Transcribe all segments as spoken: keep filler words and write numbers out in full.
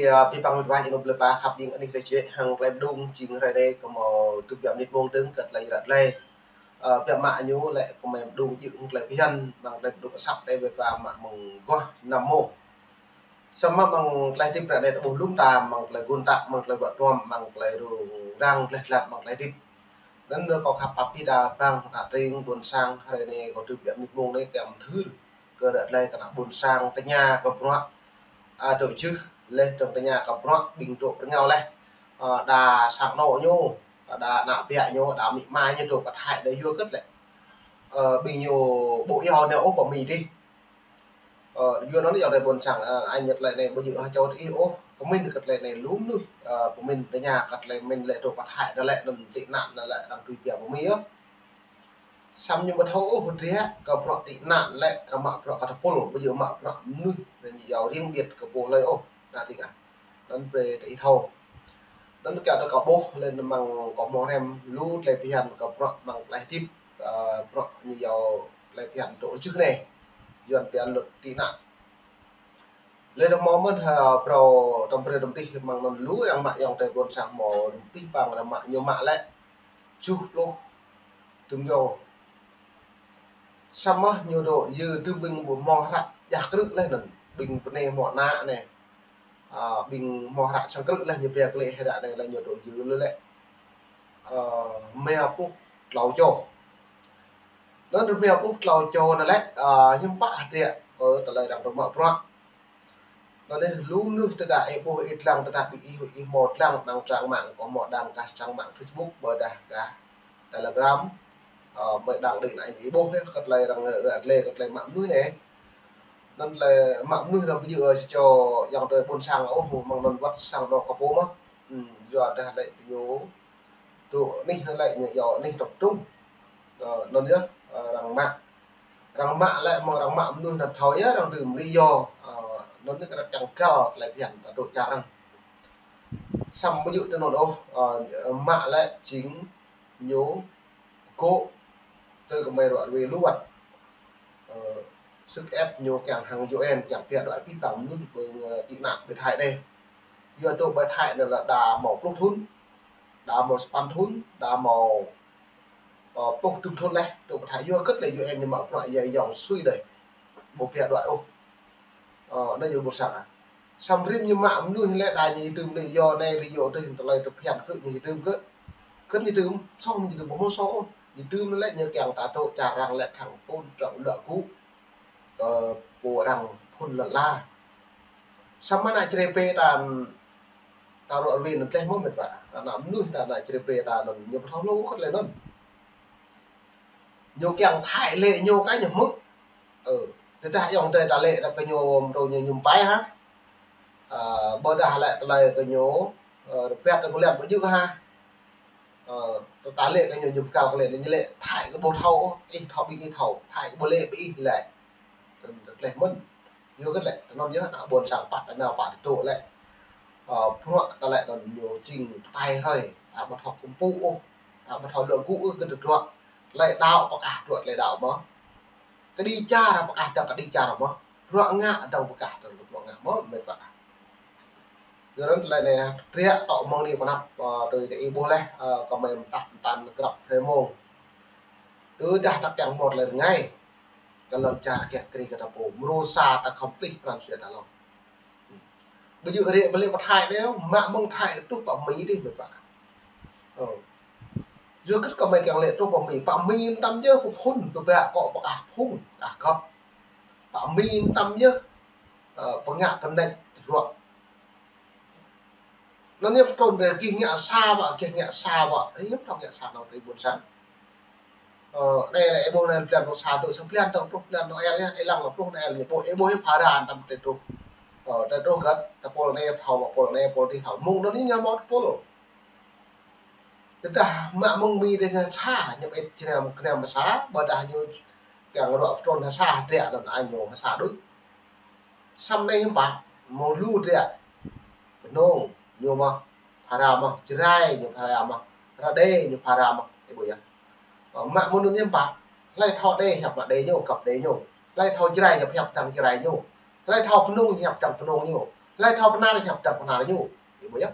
Ơ, pơpă mĭt wa ih nô blơi pla khăp ƀing anih tơčĕ hăng tơlơi mơđung jing hrơi anai kơ mơ̆ tŭ biă mĭt mông dơ̆ng kơ tơlơi ră tơlơi. Ơ, biă mă ñu lĕ kơ mơ̆ mơđung jing tơlơi phiăn mơ̆ng tơlơi mơđung asăp tơlơi mĭt wa mă mơ̆ng guah năm mông. Samơ̆ mơ̆ng tơlơi hơdip ră anai ta ƀuh lŏm ta mơ̆ng tơlơi gun tak, mơ̆ng tơlơi ruă tuăm, mơ̆ng tơlơi rŭng răng, tơlơi tlat, mơ̆ng tơlơi hơdip. Anŭn kâo khăp pap ih đa bang ta tring ƀôn sang hrơi anai kâo tŭ biă mĭt mông anai kiăng mơthưr kơ ră tơlơi kơ ană ƀôn sang tơña kơ bruă, a, dŏ jưh, laih dơ̆ng tơña kơ bruă ƀing dŏ pơrơngao laih. Ơ, đa sang anŏ ñu, đa ană biă ñu, đa amĭ ama ñu dŏ pơ Thái đa yua hơget lĕ. Ơ, ƀing ñu ƀu iâu nao ôh pơ Mi dih. Ơ, yua anŭn yơh tơlơi ƀôn sang, ơ, ai ñu tơlơi anai ƀu djơ̆ hơčâo tơ ih ôh, pơmĭn kơ tơlơi anai lŏm mơnuih, ơ, pơmĭn tơña kơ tơlơi mĭn lĕ dŏ pơ Thái đa lĕ anŭn tị nạn đa lĕ arăng tui pia pơ Mi yơh. Samơ̆ ñu ƀu thâo ôh hơdră kơ bruă tị nạn lĕ arăng mă bruă kơ tơpul, ƀu djơ̆ mă bruă mơnuih, anŭn ñu iâu riêng biệt kơ pô hlơi ôh, đa tĭng ah. Anŭn brơi tơ ih thâo. Anŭn kiăng tơ kâo ƀuh lĕ mơ̆ng kâo hmâo hrăm lu tơlơi phiăn kơ bruă mơ̆ng tơlơi hơdip, ơ, bruă ñu iâu tơlơi phiăn dŏ jưh anai. Yuan pia luật tị nạn. Lĕ dơ̆ng mơ̆n ha, phrâo tơm brơi tơm tih mơ̆ng anŭn lu arăng mă yŏng tơ ƀôn sang mơ̆ pih pang arăng mă ñu mă lĕ tơjuh pluh dŭm yơh. Samơ̆ ñu dŏ yơh tơm ƀing ƀu hmâo hră jah krư̆ laih anŭn. Ƀing pơ anai hmâo ană anai. Ơ, ƀing hmâo hră sang krư̆ laih ñu pia klĕ hơdră anai lĕ ñu dŏ yơh lu lĕ. Ơ, rơma pluh klâo čô. Anŭn rơma pluh klâo čô anŭn lĕ, ơ, hiư̆m pă hơdră kơ tơlơi arăng dŏ mă bruă. Anŭn anai lu mơnuih tơdah ih ƀuh ih lăng tơdah ƀing ih, ih hmâo lăng mơ̆ng trang mạng, kâo hmâo đăng kah trang mạng Facebook, ƀôdah kah Telegram, ơ, mơi đăng đĭ anai ih ƀuh yơh kơ tơlơi arăng ră tơlơi kơ tơlơi mă mơnuih anai. Anŭn tơlơi mă mơnuih arăng ƀu djơ̆, ơ, sa čô yŏng tơ ƀôn sang ôh mơ̆ng anŭn wơ̆t sang anŏ kơ pô mơ̆n. Hm, yua dah lĕ tơ ñu dŏ anih anŭn lĕ ñu iâu anih tập trung. Ơ, anŭn yơh, ơ, arăng mă. Arăng mă lĕ mơ̆ng arăng mă mơnuih anŭn thâo yơh arăng dưm lý do. Ơ, anŭn yơh kơ arăng kiăng găl tơlơi phiăn ta dŏ čar arăng. Samơ̆ ƀu djơ̆ tơ anŭn ôh, ơ, mă lĕ jing ñu gŏ tơ kơmơi ruă ruê lu wơ̆t. Ơ, sức ép ñu kiăng hăng U N kiăng pia đuaĭ pih pang mơnuih ƀơi, ơ, tị nạn ƀơi Thái anai. Yua dŏ ƀơi Thái anai lĕ đa hmâo pluh thŭn, đa hmâo sapăn thŭn, đa hmâo, ơ, pluh dŭm thŭn laih, dŏ ƀơi Thái yua hơget lĕ U N ñu mă bruă yai yŏng sui đơi. Ƀu pia đuaĭ ôh. Ơ, anai yơh ƀôn sang ah. Samơ̆ rĭm ñu mă mơnuih lĕ đa ñu dưm lý do anai lý do adih tơlơi tơphiăn kơ ñu dưm kơ. Kơ ñu dưm, sŏng ñu dưm ƀu hmâo sŏng ôh. Ñu dưm lĕ ñu kiăng ta dŏ čar arăng lĕ khăng tôn trọng luă gŭ. Ơ, pô arăng phŭn lŏn ala. Samơ̆ ană Jrai pê ta, ta ruă ruê anŭn tơlơi mơ̆n mĕt wa. Ană mơnuih ta ană Jrai pê ta anŭn ñu ƀu thâo lu kơ tơlơi anŭn. Ñu kiăng Thái lĕ ñu kơ ñu hmư̆. Ơ, tơdah yŏng tơ ta lĕ ta kơ ñu mơ̆ ñu ñu pai ha. Ơ, ƀôdah lĕ tơlơi kơ ñu, ơ, rơbat tơ kơ lĕ ƀu djơ̆ ha. Ơ, tơ ta lĕ kơ ñu ñu pơkăl kơ lĕ, ñu lĕ Thái kơ ƀu thâo, ih thâo ƀing ih thâo, Thái kơ ƀu lĕ ƀing ih lĕ. Tơlơi mơ̆n. Yua hơget lĕ, tơ anŭn yơh, ană ƀôn sang pă tơ nao pă tơ dŏ lĕ. Ơ, bruă ta lĕ anŭn ñu jing pơtai hrơi, ta ƀu thâo kơmpŭ ôh, ta ƀu thâo luă gŭ ôh kơ tơdruă. Tơlơi đaŏ pơkah tơdruă tơlơi đaŏ mơ̆n. Kơđi čar pơkah dơ̆ng kơđi čar mơ̆n. Bruă ngă dơ̆ng pơkah dơ̆ng bruă ngă mơ̆n, mĕt wa. Yua anŭn tơlơi anai, triă tŏ mơ̆ng anai pơ anăp, ơ, tui tơ ih ƀuh laih, ơ, kơmơi mơtă mơtăn grăp hrơi mông. Tơdah ta kiăng hmâo tơlơi rơngai, kơ lŏn čar kiăng kri kơ ta pô, mrô sa ta khŏm plih pran jua ta lŏ. Ƀu djơ̆ rĕ ƀu lĕ pơ Thái đơi, mă mơ̆ng Thái truh pơ Mi dih mĕt wa. Ơ. Yua hơget kơmơi kiăng lĕ truh pơ Mi, pơ Mi tăm yơh pơphŭn, pơbă kơ pơkah phung, pơkah gŏp. Pơ Mi tăm yơh, ơ, pơngă pơnĕč tơdruă. Anŭn yơh pơtrŭn rĕ gih ngă sa wă, gih ngă sa wă. Ơ, yơh pơtrŭn ngă sa anŭn tơ ƀôn sang. Ơ, anai lĕ ih ƀuh anai blan anŏ sa dŏ sa blan dŏ pluh blan anŏ el yơh, ih lăng pluh anŏ el ñu ƀuh, ih ƀuh yơh phara tăm tơ truh. Ơ, tơ truh găt, tơpul anai thâo, pul anai pul dih thâo. Mơ̆ng anŭn yơh ñu hmâo tơpul. Tơdah mă mơ̆ng Mi dih ñu sa, ñu ƀĕ jrăm kơnăm sa, ƀôdah ñu kiăng ruă pơtrŭn sa hơdră anŭn ai ñu sa đôč. Samơ̆ anai hiư̆m pă, mơ̆ng lu hơdră. Kơnŭng ñu mơ̆n, phara mơ̆n, Jrai ñu phara mơ̆n, Rađê ñu phara mơ̆n, ih ƀuh yơh. Ơ, mă mơ̆ng anŭn hiư̆m pă, hlơi thâo Đê hiăp mă Đê ñu, găp Đê ñu. Hlơi thâo Jrai hiăp hiăp dăng Jrai ñu. Hlơi thâo Kơnŭng hiăp dăng Kơnŭng ñu. Tơlơi thâo pơnar ñu, pơtăng pơnar ñu. Ih ƀuh yơh.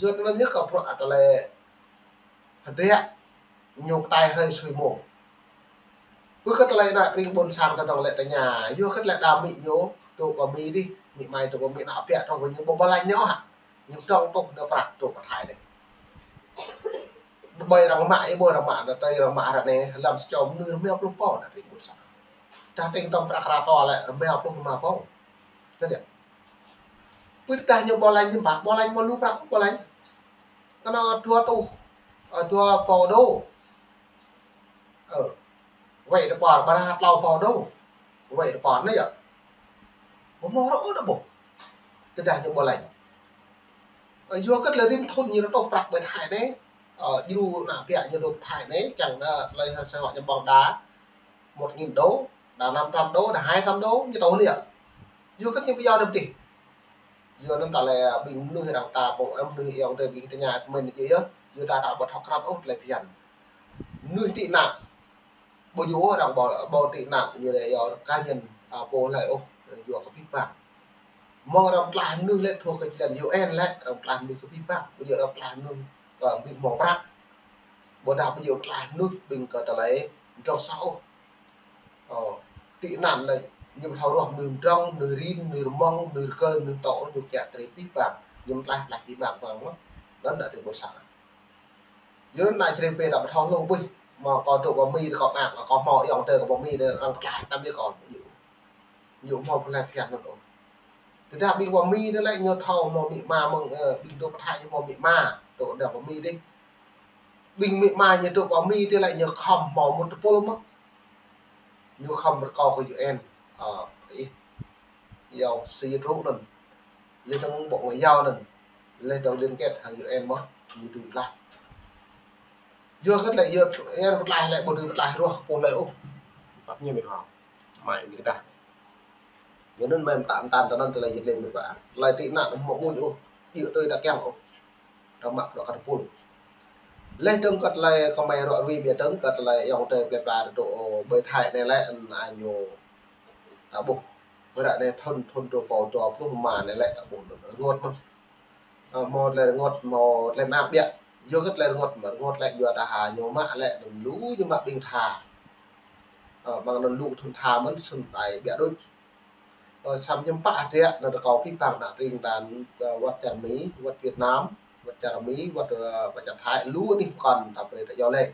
Yua anŭn yơh kơ bruă tơlơi hơdră ñu pơtai hrơi sui mông. Pơ kơ tơlơi ană tring ƀôn sang ta dŏng lĕ tơña, yua kơ tơlơi đa amĭ ñu, tŭ kơ amĭ dih, amĭ amai tŭ kơ amĭ ană ƀiă tŏng kơ ñu ƀu ƀơlai ñu hă. Ñu dŏng tŭ nao prăk tŭ pơ Thái dih. Ƀơi arăng mă, ih ƀuh arăng mă, ană tơi arăng mă ră anai, lăm sa čô mơnuih rơma pluh pô ană tring ƀôn sang. Tah tring tŏng prăk rơta lĕ rơma pluh rơma pô. Tơdah. Pơ tơdah ñu ƀơlai ñu ƀă, ƀơlai mơ̆ lu prăk ƀơlai. Kơnơ̆ng dua rơtuh, ơ, dua pô đô. Ơ, wơ̆t tơpă, ƀă tlâo pô đô. Wơ̆t tơpă anai yơh. Ƀu hmâo ră ôh ană ƀuh. Tơdah ñu ƀơlai. Ơ, yua kơ tơlơi rĭm thŭn ñu rơtuh prăk ƀơi Thái anai. Ơ, djru ană ƀiă ñu dŏ Thái anai, čang ană tơlơi hăng sơ họa ñu ƀơ̆ng đa một nghìn đô, đa năm trăm đô, đa hai trăm đô, ñu tŭ anai yơh. Yua kơ ñu ƀu yua ană pơdih. Yua anŭn tơlơi ƀing mơnuih arăng ta ƀu, mơnuih ayŏng adơi ƀing tơña pơmĭn ñu yơh. Yua ta ta ƀu thâo krăn ôh tơlơi phiăn. Mơnuih tị nạn. Ƀu djơ̆ ôh arăng ƀu, ƀu tị nạn ñu lĕ yua cá nhân, a, pô hlơi ôh, yua kơ abih bang. Mơ̆ng arăng tlaih mơnuih lĕ thuộc kơ člen U N lĕ, arăng tlaih mơnuih kơ abih bang. Ƀu djơ̆ arăng tlaih mơnuih kơ ƀing mơ̆ng prăk. Ƀôdah ƀu djơ̆ tlaih mơnuih ƀing kơ tơlơi drŏng sa ôh. Ơ, tị nạn lĕ, ñu ƀu thâo ruah mơnuih drŏng, mơnuih rin, mơnuih rơmŏng, mơnuih rơkơi, mơnuih tŏ, ñu kiăng trei abih bang. Ñu tlaih, tlaih abih bang bang mơ̆n. Anŭn ană tring ƀôn sang. Yua anŭn ană Jrai pơ ta ƀu thâo hluh ƀuh. Mơ̆ kâo dŏ pơ Mi, kâo ngă, kâo hmâo ayŏng adơi kâo pơ Mi, arăng tlaih tăm yơh kâo. Ñu hmâo tơlơi phiăn anŭn ôh. Tơdah ƀing pơ Mi anai lĕ ñu thâo hmâo amĭ ama mơ̆ng, ơ, ƀing dŏ pơ Thái ñu hmâo amĭ ama, dŏ anai pơ Mi dih. Ƀing amĭ ama ñu dŏ pơ Mi anai lĕ ñu khŏm hmâo mŭt tơpul mơ̆n. Ñu khŏm rơkâo kơ U N, ơ, ih, yua sơyơt rŭ anŭn. Leh dơ̆ng Bộ Ngoại giao anŭn. Leh dơ̆ng liên kết hăng U N mơ̆n, ñu tui tlaih. Yua kơ tơlơi yua, yua pơtlaih lĕ ƀu dưi pơtlaih ruah kơ pô hlơi ôh. Pap ñu mĭt hŏ. Mă ñu kơdah. Yua anŭn mơ̆ mơtam tăn tơnăn tơlơi jĕ lĕ mĭt wa. Tơlơi tị nạn mơ̆ mŭn ôh. Djơ̆ tui ta kiăng ôh. Ta mă bruă kơ tơpul. Leh dơ̆ng kơ tơlơi kơmơi ruă rui ƀiă dơ̆ng kơ tơlơi ayŏng adơi plơi pla dŏ ƀơi Thái anai lĕ anŭn ñu ta ƀuh. Ƀơi ră anai thŭn, thŭn dua rơbâo dua pluh rơma anai lĕ ta ƀuh rơngot mơ̆n. Ơ, hmâo tơlơi rơngot, hmâo tơlơi mơak ƀiă. Yua kơ tơlơi rơngot mơ̆, rơngot lĕ yua ta hă ñu mă lĕ anŭn lu ñu mă ƀing tha. Ơ, mơ̆ng anŭn lu thŭn tha mơ̆n sum tai ƀiă đôč. Ơ, samơ̆ ñu pă hơdră anŭn rơkâo abih bang ană tring ta, ơ, wơ̆t čar Mi, wơ̆t Việt Nam, wơ̆t čar Mi, wơ̆t, ơ, wơ̆t čar Thái, lu anih pơkŏn ta brơi ta iâu laĭ.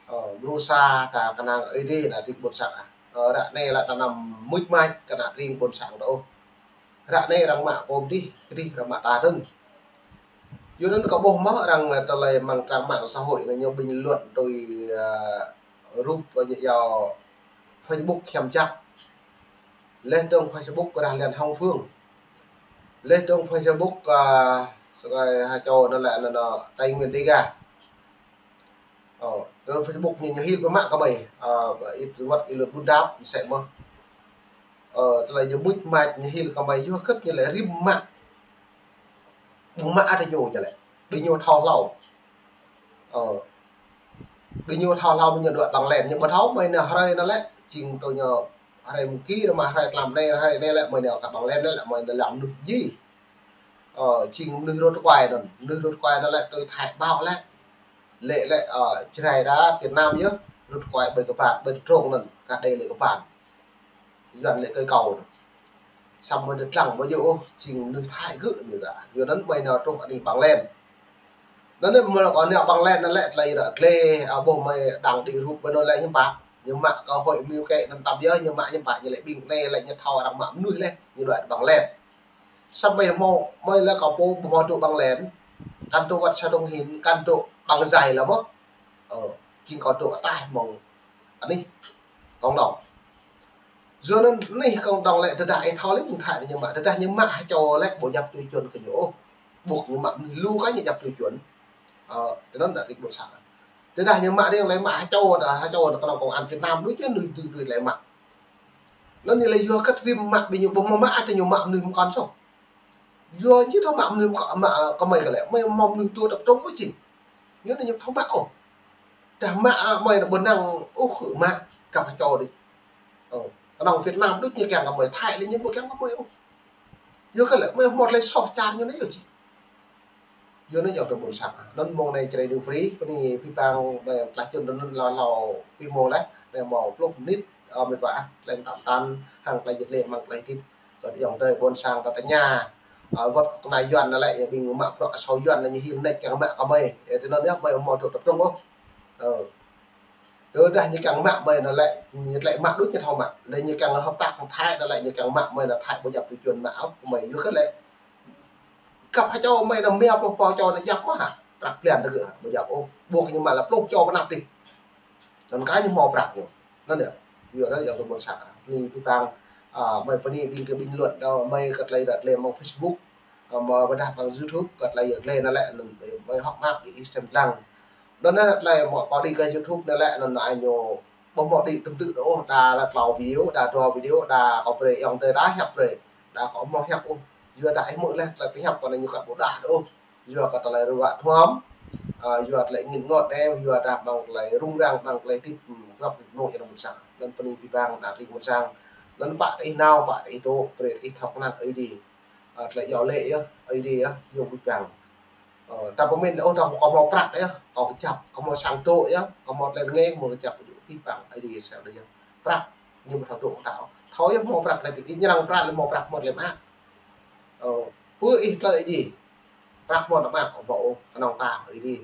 Ơ, mrô sa ta kơnang Ơi Adai ană tring ƀôn sang ah. Ơ, ră anai lĕ ta anăm mưč mač kơ ană tring ƀôn sang ta ôh. Ră anai arăng mă pô dih, kơ dih arăng mă ta dơ̆ng. Yua anŭn kâo ƀuh mơ̆ arăng tơlơi mơ̆ng trang mạng xã hội anai ñu bình luận tui, ơ, rup ñu iâu Facebook Hiam Jap. Leh dơ̆ng Facebook Rah Len Hồng Phương. Leh dơ̆ng Facebook, ơ, sơkai ha čô anŭn lĕ anŭn, anŭn Tây Nguyên Dega. Ơ, tơlơi Facebook ñu, ñu hil pơmă kơmơi, ơ, ih wơ̆t ih lŏn Bundap mơsĕ mơ̆n. Ơ, tơlơi ñu mưč mač ñu hil kơmơi yua kơ ñu lĕ rĭm mă. Ƀu mă ăt ñu ñu lĕ. Ƀing ñu thâo hlâo. Ơ. Ƀing ñu thâo hlâo ƀing ñu dŏ ƀăng len. Ñu ƀu thâo mơi anai hrơi anŭn lĕ. Jing tui ñu hrơi mơ̆ng ki rơma hrơi tlam anai, hrơi anai lĕ mơi anai kơ ƀăng len lĕ, mơi anai lăm mơnuih ji. Ơ, jing mơnuih rơ̆t kuai anŭn. Mơnuih rơ̆t kuai anŭn lĕ tui Thái ƀao lĕ. Lĕ lĕ, ơ, Jrai đa Việt Nam yơh. Rơ̆t kuai ƀơi kơpăn, ƀơi tơdrông anŭn. Kah đei lĕ kơpăn. Yuan lĕ kơi kâo anŭn. Samơ̆ mơi anŭn lăng mơi yơh, jing mơnuih Thái gơ̆ anŭn đa. Yua anŭn mơi nao truh anih ƀăng len. Anŭn mơi kơ nao ƀăng len anŭn lĕ tơlơi ră gleh, ơ, ƀuh mơi đăng đĭ rup mơi anŭn lĕ hiư̆m pă. Ñu mă kơ hội mơnuih kơ anŭn tăm yơh, ñu mă hiư̆m pă, ñu lĕ ƀing anai lĕ ñu thâo arăng mă mơnuih lĕ, ñu dŏ ƀăng len. Samơ̆ mơi hmâo, mơi lĕ kâo pô ƀu hmâo dŏ ƀăng len. Kăn dŏ wơ̆t Sa Dông Hin, kăn dŏ ƀăng jai lĕ mơ̆. Ơ, jing kâo dŏ ataih mơ̆ng anih cộng đồng. Yua anŭn anih cộng đồng lĕ tơdah ih thâo lĕ ƀing Thái anai ñu mă, tơdah ñu mă ha čô lĕ ƀu djăp tiêu chuẩn kơ ñu ôh. Ƀuh ñu mă mơnuih lu kơ ñu djăp tiêu chuẩn. Ơ, tui anŭn ană tring ƀôn sang. Tơdah ñu mă riêng lĕ mă ha čô, đa ha čô anŭn cộng đồng công an Việt Nam đôč yơh mơnuih tui tui lĕ mă. Anŭn ñu lĕ yua kơ rĭm mă ƀing ñu ƀu hmâo mă ăt ñu mă mơnuih mơkŏn soh. Yua či thâo mă mơnuih mơkŏn, mă, ơ, kơmơi kơ lĕ, mơi hmâo mơnuih dua tơpă trong ôh jing. Yua anŭn ñu thâo mă ôh. Tơdah mă, ơ, mơi anŭn ƀu năng ôh kơ mă kăp ha čô đôč. Ơ, cộng đồng Việt Nam đôč ñu kiăng kơ mơi, Thái lĕ ñu ƀu kiăng kơ mơi ôh. Yua kơ lĕ mơi hmâo tơlơi soh čar ñu anai yua či. Yua anŭn yơh tơ ƀôn sang. Anŭn mông anai Jrai New Free, pơ anai pih pang mơi tlaih čun anŭn hlâo hlâo pih mông laih, anai hmâo pluh mơnit, ơ, mĕt wa, tơlơi mơtam tăn, hăng tơlơi jĕ lĕ mơ̆ng tơlơi tĭp. Kơ ayŏng adơi ƀôn sang ta tơña, ơ, wơ̆t kơ anai Yuan anai lĕ, ya ƀing mă bruă kơ sâo Yuan anai ñu hil nač kiăng mă kơ mơi. Ya, tui anŭn yơh mơi hmâo dŏ tơprŏng ôh. Ơ. Tơdah ñu kiăng mă mơi anŭn lĕ, ñu tơlơi mă đôč ñu thâo mă. Lĕ ñu kiăng hợp tác hăng Thái anŭn lĕ, ñu kiăng mă mơi anŭn Thái ƀu djăp tui Yuan mă ôh, kơ mơi yua kơ lĕ. Kăp ha čô mơi anŭn mia pluh pô čô anŭn djăp mơ̆ hă? Prăk blan tơ gơ̆ hă, ƀu djăp ôh. Ƀuh kơ ñu mă lĕ pluh čô pơ anăp dih. Anŭn kơ ñu hmâo prăk ñu. Anŭn yơh. Yua anŭn yơh tơ ƀôn sang. Anai pih pang, ơ, mơi pơ anai ƀing kơ bình luận đa mơi kơ tơlơi ră lĕ mơ̆ng Facebook. Ơ, mơi ƀôdah mơ̆ng YouTube kơ tơlơi ră lĕ anŭn lĕ anŭn mơi, mơi hŏk mơak ƀing ih sem lăng. Anŭn yơh tơlơi mơi kơ đĭ kơ YouTube anŭn lĕ anŭn ai ñu ƀu hmâo đĭ tơm tư̆ đôč ôh, đa lĕ tlâo video, đa dua video, đa kơ brơi ayŏng adơi đa hiăp brơi. Đa kơ hmâo hiăp ôh. Yua đa ih hmư̆ lĕ tơlơi pơhiăp kơ anai ñu kăt ƀu đah đôč ôh. Yua kơ tơlơi ruă hnuăm, ơ, yua tơlơi ngĭn ngot đe, yua đa mơ̆ng tơlơi rŭng răng, mơ̆ng tơlơi tĭp, ơ, grăp mông anŭn ƀôn sang. Anŭn pơ anai pih pang ană tring ƀôn sang. Anŭn pă tơ ih nao, pă tơ ih dŏ, brơi ih thâo kơnang Ơi Adai. Ơ, tơlơi iâu laĭ yơh, Ơi Adai yơh, yua pih pang. Ơ, ta pơmĭn lĕ ôh, ta kơ hmâo prăk yơh, kơ kơjăp, kơ hmâo sang dŏ yơh, kơ hmâo tơlơi rơngiă, kơ hmâo kơjăp, pih pang Ơi Adai sang đơi yơh. Prăk, ñu ƀu thâo dŏ kơ ta ôh. Thâo yơh hmâo prăk, tơlơi ƀing ih ñu arăng prăk lĕ hmâo prăk, hmâo tơlơi mă. Ơ, pơ ih tơlơi Ơi Adai. Prăk hmâo tơlơi mă, kơ hmâo ôh, kơnơ̆ng ta Ơi Adai.